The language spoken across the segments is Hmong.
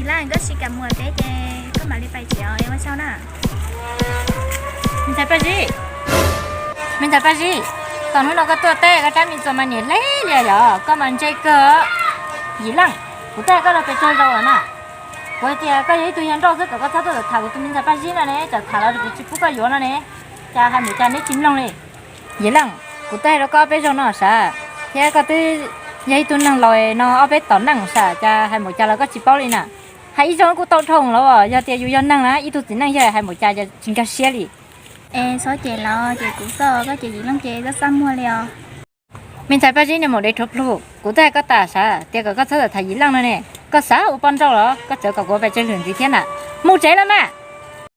Laj, koj tsis kam mus peb ces koj mam li pais tsev os, ua tsaug na. Me ntxhais Paj Zib, me ntxhais Paj Zib, tom hnub no koj tuaj teb koj rab me txuas mas niam hle li yog koj mas ntse kawg. Yim Leej, kuv twb hais koj los pes tsawg zaus lawm na. Kuv hais tias koj yog ib tug yawg nrauj xwb kom koj txhob tuaj tham kuv tus me ntxhais Paj Zib no ne, tsam tham los kuv tsis pub koj yuav no ne. Cas hais mus cas neb tsis mloog li. Yim Leej, kuv twb hais rau koj ob peb zaug no sav, thiab koj twb yog ib tug neeg laus no ob peb tom neej sav, cas hais mus cas los koj tsis paub li na. Hais ib zaug kuj tau dhau lawm, yog tias yus yog neeg na, ib tug txiv neej yog hais mus cas tsis nkag siab li. Es txhob cem los ces kuv xoj koj ces Yim Leej ces txaj txaj muag li os. Me ntxhais Paj Zib niag maum dev rhuav plhu, kuv twb hais koj tas sav tias kom koj txhob tham Yim Leej no ne, koj xav ua poj nrauj los koj txawm kom kuv pes tsawg lwm ntxiv thiab na. Mus tsev los mas.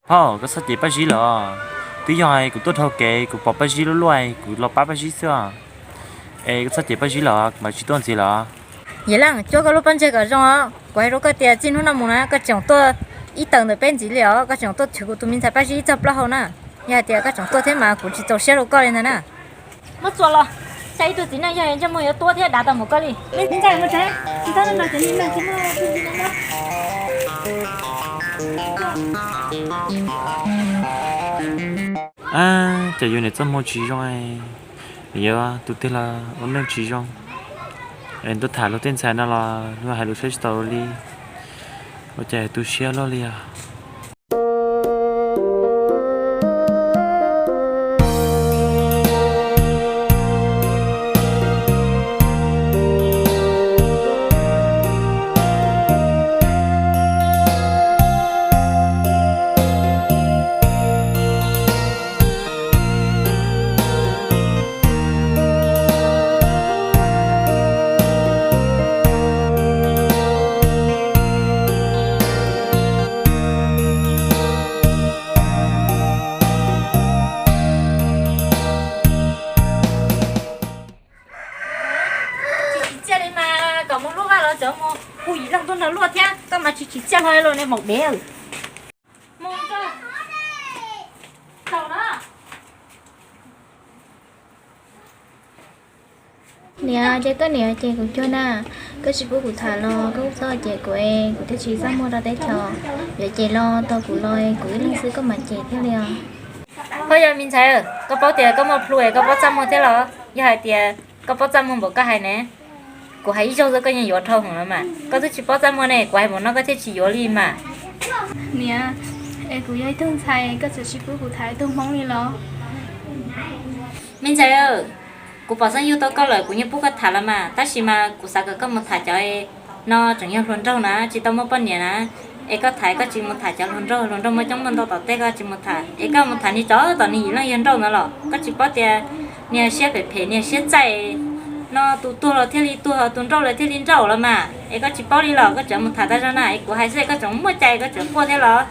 Phauj, koj txhob cem Paj Zib los, twb yog kuv tuaj dhau kev kuv pom Paj Zib luaj luaj kuv los pab Paj Zib xwb os. Es koj txhob cem Paj Zib los, kuv mam tsis tuaj ntxiv los. Yim Leej, cuab koj lub pob ntseg kom zoo os, kuv hais rau koj tias txij hnub no mus na koj tseem tuaj ib taws ntawm peb ntxiv li os, koj tseem tuaj chwv kuv tus me ntxhais Paj Zib ib txog plaub hau na. Yog hais tias koj tseem tuaj thiab mas kuv tsis txaus siab rau koj li ntag na. Muab txuas los, saib ib tug txiv neej yog ntsej muag yuav tuab thiab dav tau mus koj li. Me ntxhais mus tsev, tsis txhob los cov niag neeg tsis muaj tus txiv neej no. Ab, cas yus niam txoj hmoo tsis zoo, nws yuav tus twg los ua neej tsis zoo. Es ntuj tham luag tej ntxhais no los luag hais lus saib tsis taus li, ua cas tu siab luaj li os. Tsis tsim txiaj li mas kom mus luaj vaj los tseem mus hu Yim Leej tuaj nrog luaj thiab, koj mas tsis tsim txiaj hlo li ne maum dev. Mus tau no. Niam, cia koj niam cem kuv cuag na, koj tsis pub kuv tham los koj kuj txhob cem kuv es kuv thiaj tsis txaj muag rau teb chaws. Yuav cem los tau kuv los kuv ib leeg xwb koj mam cem thiaj li os. Ho yog me ntxhais, koj paub tias koj muaj plhu es koj paub txaj muag thiab los? Yog hais tias koj paub txaj muag npaum koj hais ne, kuv hais ib zaug xwb koj yeej yuav dhau hwv los mas. Koj twb tsis paub txaj muag ne, kuv hais mus no koj thiaj tsis yuav li mas. Niam, es kuv yog ib tug ntxhais, koj txawm tsis pub kuv tham ib tug Hmoob li los? Me ntxhais, kuv pom xeeb yug tau koj lawm kuv yeej pub koj tham los mas, tab sis mas kuv xav kom koj mus tham cov no tseem yog hluas nraug na, tsis tau muaj poj niam na. Es koj tham koj tsis mus tham cov hluas nraug, hluas nraug muaj coob muaj ntau tom tej koj tsis mus tham, es koj mus tham niag tsov tom niag Yim Leej yawg nrauj ntawd los? Koj tsis paub tias niag siab phem phem niag siab txaij no tus tuag los thiaj li tuag, tus nrauj los thiaj li nrauj los mas. Es koj tsis paub li los koj tseem mus tham tas zog na, es kuv hais xwb koj tseem muaj cai koj tseem quaj thiab los?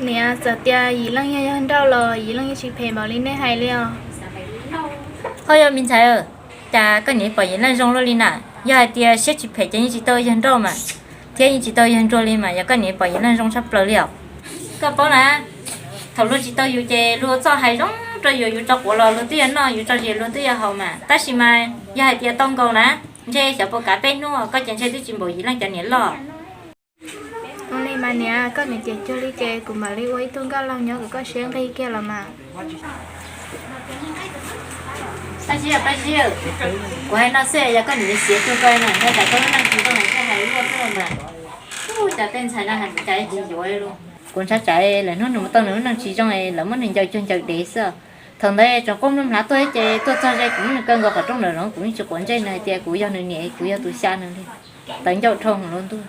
Niam, txawm tias Yim Leej yog yawg nrauj los Yim Leej yeej tsis phem npaum li nej hais li os. Ho yog me ntxhais, cas koj niam pom Yim Leej zoo luaj li na? Yog hais tias siab tsis phem ces yeej tsis tau yawg nrauj mas, thiab yeej tsis tau yawg nruag li mas, yog koj niam pom Yim Leej zoo tshaj plaws li os. Koj paub na, thaum luag tsis tau yus ces luag txoj hais zoo rau yus, yus tso quav los luag twb yuav noj, yus tso zis luag twb yuav haus mas, tab sis mas yog hais tias tau nkaus na, ntshe xyov puas kav peb hnub, koj ces ntshe twb tsis npaum Yim Leej cov niam loj. Ua li mas niam, koj niam cem cuag li ces kuv mam li ua ib tug nkauj laug nyob kom koj siab nqig kiag los mas. Paj Zib, Paj Zib, kuv hais no xwb yog koj niam xiav cuag koj na, ntshai tsam koj lub neej tsis zoo thiaj hais luaj xwb los mas. Ub, cas tej ntxhais no hais mus cas tsis yuav li. Kuv ntshai tsam lawm hnub nws mus tau nws lub neej tsis zoo es lawv muab nws ncaws cuag ncaws dev xwb. Thaum ntawd tseem quaj mluj mlav tuaj ces tuaj txog ze kuv muab nws kaw nkaus qhov rooj lawm los kuv yeej tsis quav ntsej nws hais tias kuv yog nws niam, kuv yog tus xya nws li. Tawv ncauj dhau hwv lawm ntuj.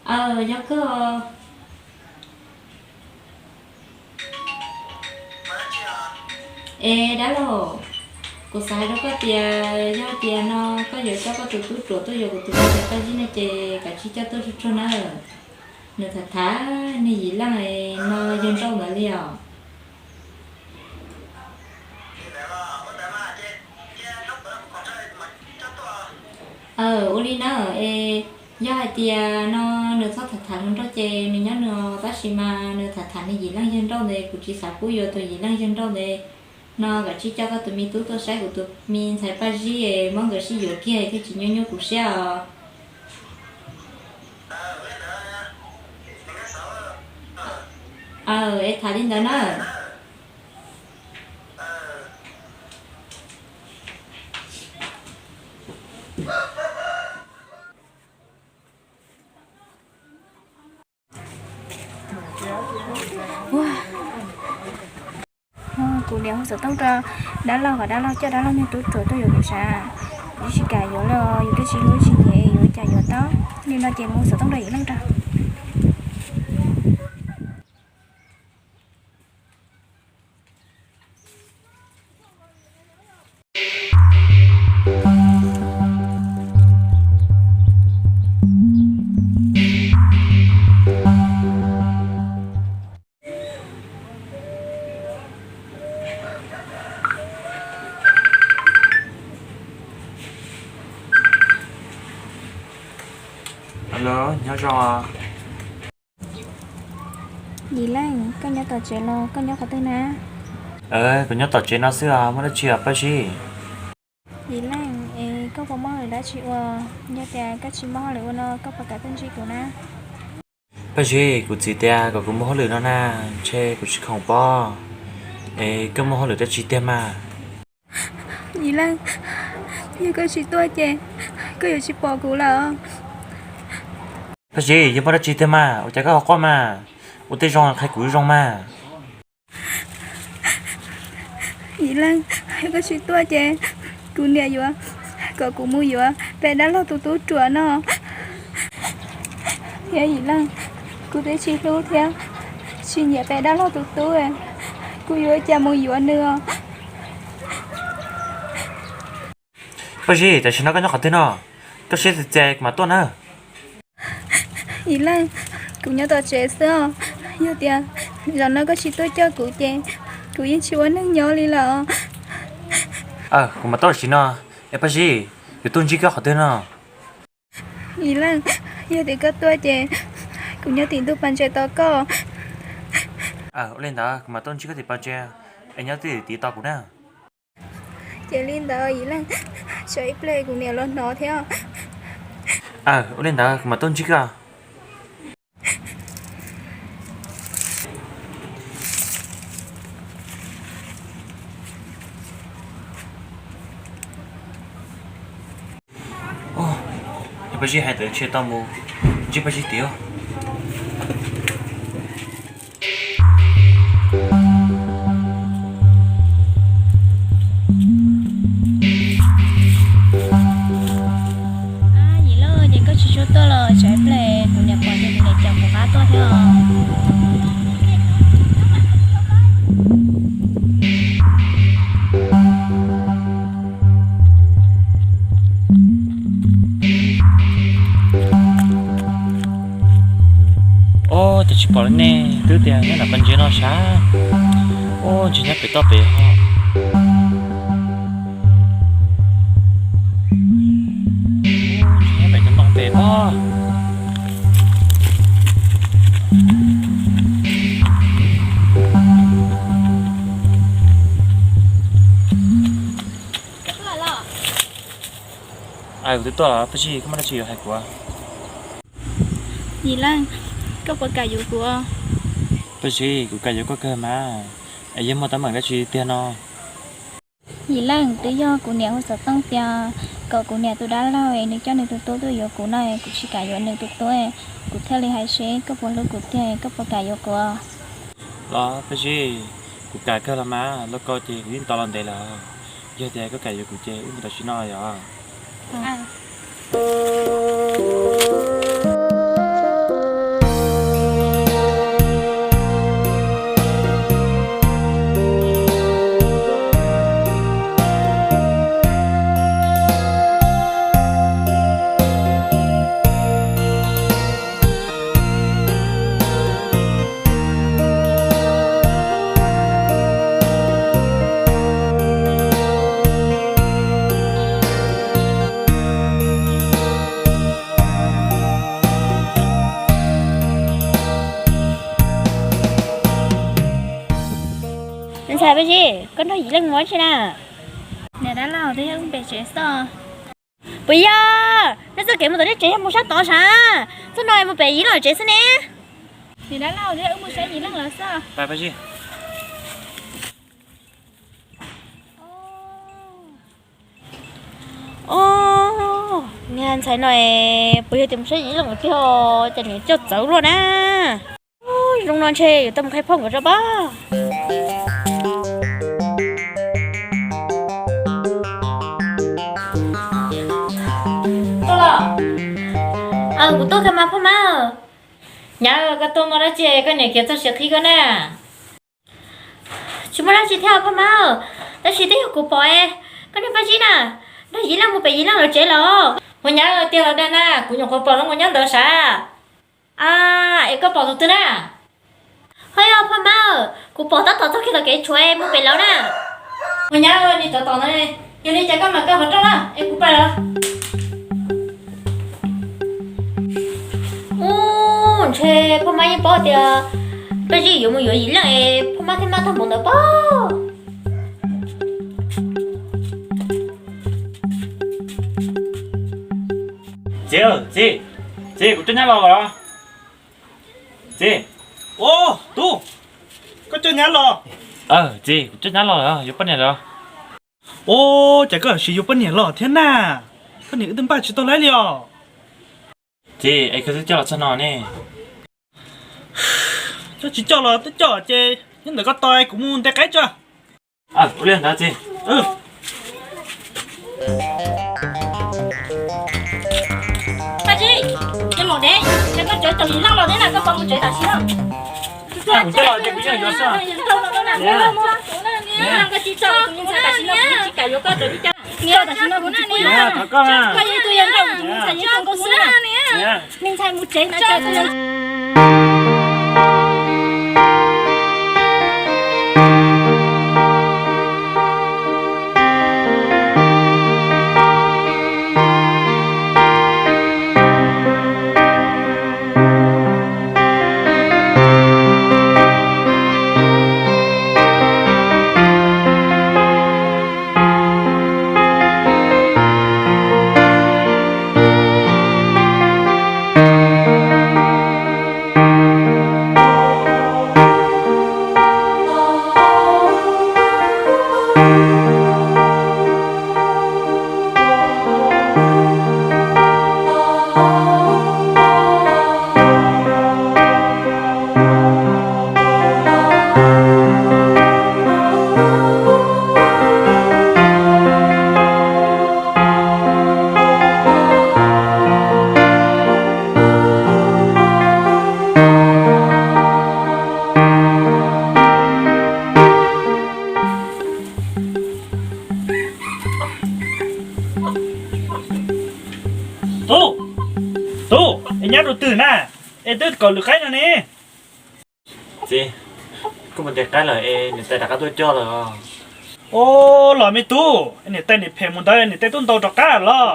Aw, yog kawg. Es dab laug, kuv xav hais rau koj tias yog tias no koj yuav coj koj tus tub ruam tuaj yuav kuv tus me ntxhais Paj Zib no ces kav tsij coj tuaj tsuag tsuag na. Nws tham tham niag Yim Leej no yawg nrauj ntawd li os. Aw, ua li na, es Yog hais tias no nws txhob tham tham hluas nraug ces nws nyob nws, tab sis mas nws tham tham nws yim leej yawg nrauj ntawd, kuv tsis xav pub yuav tus yim leej yawg nrauj ntawd. No kav tsij coj koj tus me tub tuaj saib kuv tus me ntxhais Paj Zib, muab nkawd sib yuav kiag thiaj tsis nyuaj nyuaj kuv siab os. Aw, es tham li ntawd na. Kuv niam hu xov tooj rau dab laug kom dab laug coj dab laug niag tub ruam tuaj yuav kuv sav. Kuv tsis kam yuav li, yus twb tsis hlub tsis nyiam yuav cas yuav tau. Li no ces mus hu xov tooj rau yim leej rau. Alo, nyob zoo. Yim leej, koj nyob tom tsev los koj nyob qhov twg na? Kuv nyob tom tsev no xwb os, muaj dab tsi os Paj Zib? Yim leej, es koj puas muaj hauj lwm dab tsi ua? Yog tias koj tsis muaj hauj lwm ua no koj puas kam tuaj ntsib kuv na? Paj Zib, kuv txiv tias kom kuv muaj hauj lwm no na, ntshe kuv tsis khoom pob. Es koj muaj hauj lwm dab tsi tiag mas? Yim leej, yog koj tsis tuaj ces koj yuav tsis pom kuv lawm. Paj Zib, yog muaj dab tsi tiag mas, ua cas koj ho quaj mas? Ua tej zoo qhia kuv zoo mas. Yim leej, yog koj tsis tuaj ces kuv niam yuav kom kuv mus yuav pem dab laug tus tub ruam no. Thiab yim leej, kuv twb tsis hlub thiab tsis nyiam pem dab laug tus tub, kuv yuav ua cas mus yuav nws os? Paj Zib, tam sim no koj nyob qhov twg no? Koj siab txias txias kuv mam tuaj na. Yim leej, kuv nyob tom tsev xwb os. Yog tias zaum no koj tsis tuaj coj kuv ces kuv yeej tsis ua neeg nyob li lawm os. Kuv mam tuaj tam sim no. Es Paj Zib, kuv tuaj ntsib koj qhov twg no? Yim leej, yog tias koj tuaj ces kuv nyob tim ntug pas ntses tos koj. Ua li ntawd kuv mam tuaj ntsib koj tim pas ntses, es nyob twj ywm tiv tos kuv na. Ces li ntawd yim leej, tsam ib pliag kuv niam los hnov thiab. Ua li ntawd kuv mam tuaj ntsib koj. Yog Paj Zib hais ntawd ntshe tau mus ntsib Paj Zib tid. Yim leej, ces koj tsis tshua tuaj los tsam ib pliag kuv niam pom ces kuv niam caum kuv qab tuaj thiab os. Ub, cas tsis pom li ne, twb tias nyob nram pas ntses no sav. Ub, ntshe nyob pem toj pem ho. Ntshe nyob pem cov ntoo pem pob. Kuv twb tuaj los Paj Zib, koj muaj dab tsi yuav hais kuv? Yim leej, koj puas kam yuav kuv? Paj Zib, kuv kam yuav koj kawg mas, es yog muaj teeb meem dab tsi tiag no? Yim leej, twb yog kuv niam hu xov tooj tias kom kuv niam tus dab laug es nws coj nws tus tub tuaj yuav kuv no, kuv tsis kam yuav nws tus tub, kuv thiaj li hais seb koj puas hlub kuv tiag, koj puas kam yuav kuv? Los Paj Zib, kuv kam kawg los mas, lauj kaub ces kuv yeej tos los ntev lawm. Yog tias koj kam yuav kuv ces wb mus tam sim no yom. Ntxhais Paj Zib, koj nrog Yim Leej mus tsev na? Niam dab laug, twb yog wb mus pem tsev xwb. Puas yog? Nej txoj kev mus tom nej tsev yog mus sab tod sav? Txoj no mus pem Yim Leej lawv tsev xwb ne. Niam dab laug, twb yog wb mus saib Yim Leej lawv xwb. Niag ntxhais no puas yog tias mus saib Yim Leej tiag, cas nws coj txawv luaj na. Zoo no ntshe yuav tau mus qhia phauj nkawd rau pab. Tuaj los? Kuv tuaj kawg mas phauj Mab. Nyab, koj tuaj muaj dab tsi koj niam khiav txog siav qhib koj na? Tsis muaj dab tsi thiab phauj Mab, tab sis twb yog kuv pom koj niag Paj Zib na, nrog Yim Leej mus pem Yim Leej lawv tsev los. Ua nyab, tiag los dag na, kuv nyuam qhuav pom zoo ua nyob ntawd sav. Es koj pom tus twg na? Ho yog phauj Mab, kuv pom tab tom txog kiag tom kev tshuav mus pem lawv na. Ua nyab, nws tom tom no, yog li cas koj mam koj qhov rooj na es kuv pais los. Ub, ntshe phauj Mab yeej paub tias Paj Zib yuav mus yuav Yim Leej es phauj Mab thiaj maj tag npaum ntawd pob. Txiv, txiv, txiv, kuv coj nyab los os. Txiv. Ub, tub, koj coj nyab los? Txiv, kuv coj nyab los yuav poj niam los. Ub, cas koj sim yuav poj niam los thiab na? Koj niam wb twb npaj tsis tau lawm li os. Txiv, es koj twb coj los txog no ne? Koj tsis coj los twb coj ces nyob ntawm koj tos kuv mus ntes qaib tso. Ua li ntawd txiv. Paj Zib, ces maum dev, ces koj tsev tau Yim Leej los thiab na, koj puas mus tsev tam sim no? Kuv coj los ces kuv yeej yuav xwb. Koj tsis tau, kuv tus me ntxhais tam sim no kuv tsis kam yuav koj, tam sim no kuv tsis pub yuav koj. Koj yeej tuaj yog nrauj kuv tus me ntxhais yeej zoo nkauj xwb na. Me ntxhais mus tsev na. Tub, tub, es nyab rau twg na? Es twb kaum lwm qaib no ne. Txiv, kuv mus ntes qaib lawm es niam tais rov qab tuaj coj lawm. Ua los me tub, niam tais niam phem mus ntawd niam tais tuaj ntaus rov qab los.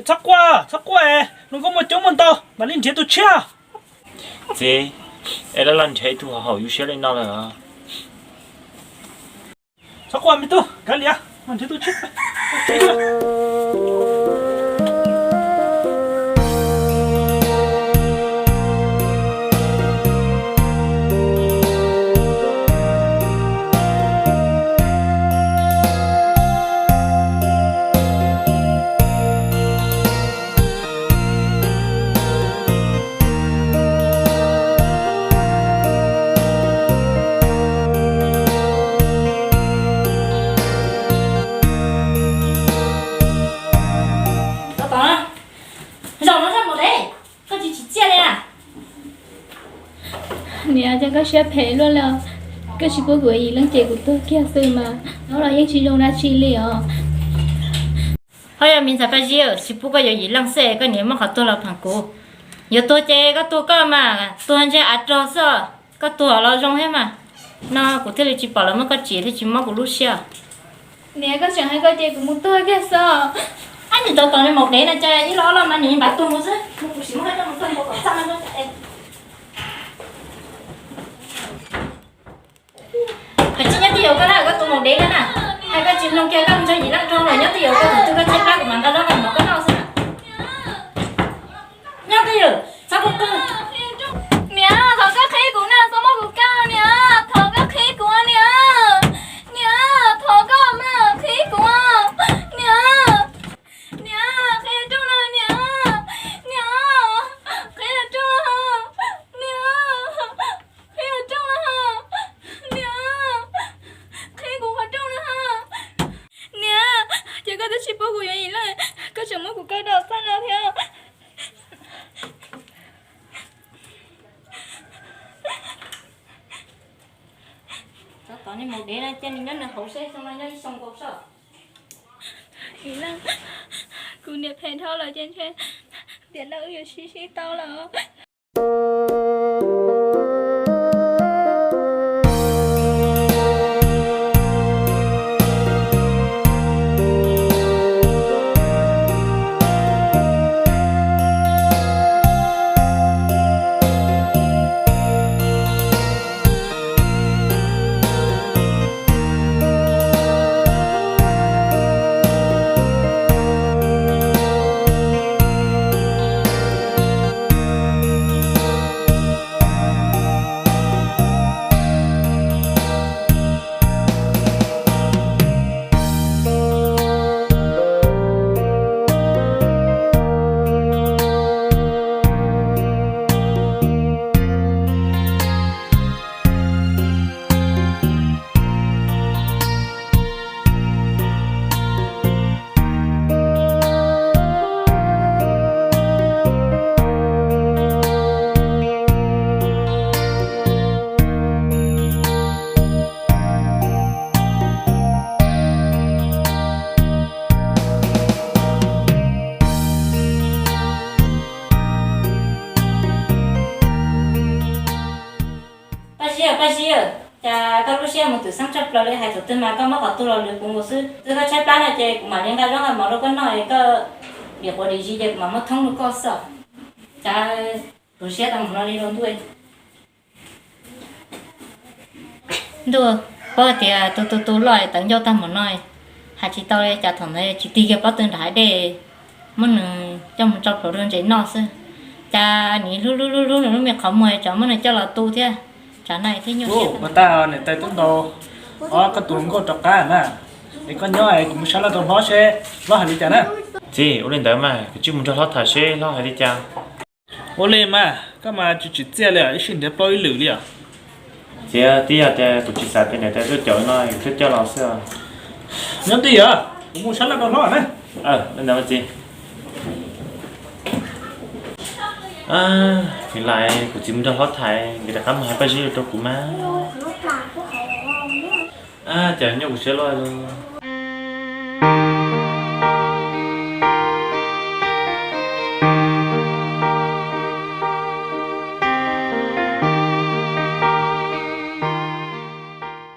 Txhob quaj, txhob quaj, luag nkauj muaj coob muaj ntau, mam li nrhiav tus tshiab. Txiv, es lawv los nrhiav ib tug haum yus siab li no lawm. Txhob quaj me tub, kav liam, mam nrhiav tus tshiab. Zaum no zaj mus de, koj tsis tsim txiaj li na. Niam, cas koj siab phem luaj li, koj tsis pub kuv ib leeg ces kuv tuag kiag xwb mas, no los yeej tsis zoo dab tsi li os. Ho yog me ntxhais Paj Zib, tsis pub koj yuav Yim Leej xwb koj niam muab qhov tuag los pheem kuv. Yuav tuag ces koj tuag koj mas, tuag ntshe av rog xwb, koj tuag los zoo thiab mas. No kuv thiaj li tsis pom lawv muab koj tsim thiaj tsis mob kuv lub siab. Niam, koj tseem hais ko ces kuv mus tuag kiag xwb. Ab, nws tom tom li maum dev na, cas ib lo ob lo mas nws npav tuag mus xwb. Kuv sim muab koj coj mus txog ntua kom txaj no. Hais tsis nyob twj ywm koj Dev na, hais koj tsis mloog kiag, koj mus nrog Yim Leej rau lawm. Nyob twj ywm, koj ttus twg koj tshaib plab kuv mam nqa zaub nqa mov koj noj xwb. Nyob twj ywm, txhob quaj. Niam, thov koj qhib kuv na, txhob muab kuv kaj niam, thov koj qhib kuv niam. Niam, thov koj mas qhib kuv. Niam, niam, qhib rooj na niam. Niam, qhib rooj na. Niam, qhib rooj na. Niam, qhib kuv qhov rooj na. Niam, ces koj twb tsis pub kuv yuav Yim Leej, koj tseem muab kuv kaj rau xab no thiab. Tab tom nej mus dev na, cia nws nyob nws hauv seb xyoo no nyob ib xyoo nkaus soj. Yim Leej, kuv niam phem dhau lawm ces ntshe tiam no wb yuav sib sib tau lawm. Paj Zib, Paj Zib, cas koj lub siab mus twm xeeb tshaj plaws li, hais thaum twg mas koj muab qhov tuag los lwv kuv nkaus xwb. Twb koj tshaib plab no ces kuv mam li nqa zaub nqa mov rau koj noj, koj dim quav dim zis ces kuv mam muab thoob rau koj xwb. Cas tu siab tau mus no li los ntuj. Ntuj, paub tias tus tus tus loj tawv ncauj tag mus no, hais tsis tau li, cas thaum ntawd tsis tig kiag pob tw nram hav dej, muab nws coj mus tso plhuav rau ntses noj xwb. Cas nws hlub hlub hlub hlub nws lub me qhov muag, tsam muab nws coj los tu thiab. Tsam no thiab nyuaj siab. Ua tag niam tais twb ntaus ob koj tus hluas nkauj rov qab na, es koj nyob es kuv mus sab laj rau hlob seb hlob hais li cas na. Txiv, ua li ntawd mas kuv cia mus nrog hlob tham seb hlob hais li cas. Ua li mas koj mas tsis tsim txiaj li os, ib sij nrhiav plaub ib lwm li os. Txiv, twb yog tias kuv tsis xav tias niam tais tuaj caum no, kuv thiaj coj los xwb os. Nyob twj ywm, kuv mus sab laj rau hlob na. Li ntawd mas txiv. Nws lais kuv txiv mus nrog hlob tham, nkawd rov qab mus hais Paj Zib rau kuv mas. Cas nyuaj kuv siab luaj li.